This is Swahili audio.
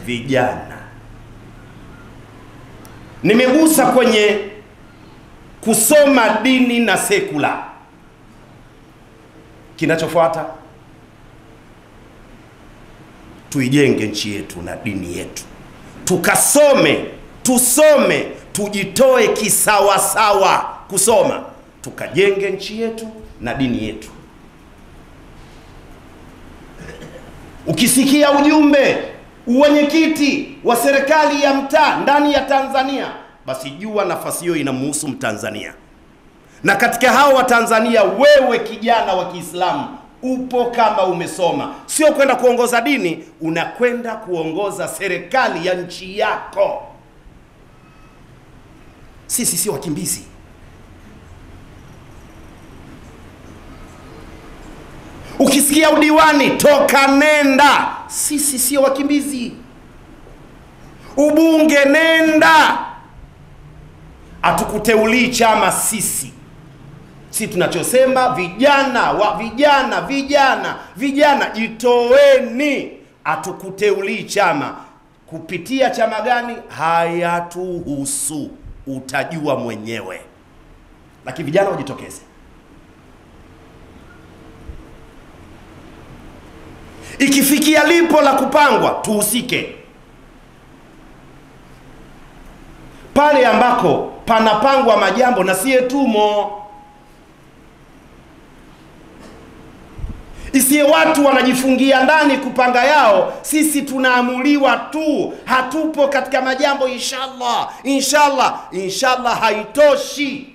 Vijana. Nimegusa kwenye kusoma dini na sekula. Kinachofuata, tuijenge nchi yetu na dini yetu. Tukasome, tusome, tujitoe kisawasawa kusoma, tukajenge nchi yetu na dini yetu. Ukisikia ujumbe uwenyekiti wa serikali ya mtaa ndani ya Tanzania, basi jua nafasi hiyo inamhusu Mtanzania. Na katika hao wa Tanzania, wewe kijana wa Kiislamu upo kama umesoma. Sio kwenda kuongoza dini, unakwenda kuongoza serikali ya nchi yako. Sisi sio wakimbizi. Ukisikia udiwani, toka nenda. Sisi sio wakimbizi. Ubunge nenda. Hatukuteulii chama sisi. Si tunachosema vijana wa vijana, vijana, vijana, jitoeni. Hatukuteulii chama. Kupitia chama gani hayatuhusu, utajua mwenyewe. Lakini vijana wajitokeze. Ikifikia lipo la kupangwa, tuhusike. Pale ambako panapangwa majambo na siye tumo. Isiye watu wanajifungia ndani kupanga yao, sisi tunaamuliwa tu, hatupo katika majambo. Inshallah, inshallah, inshallah haitoshi.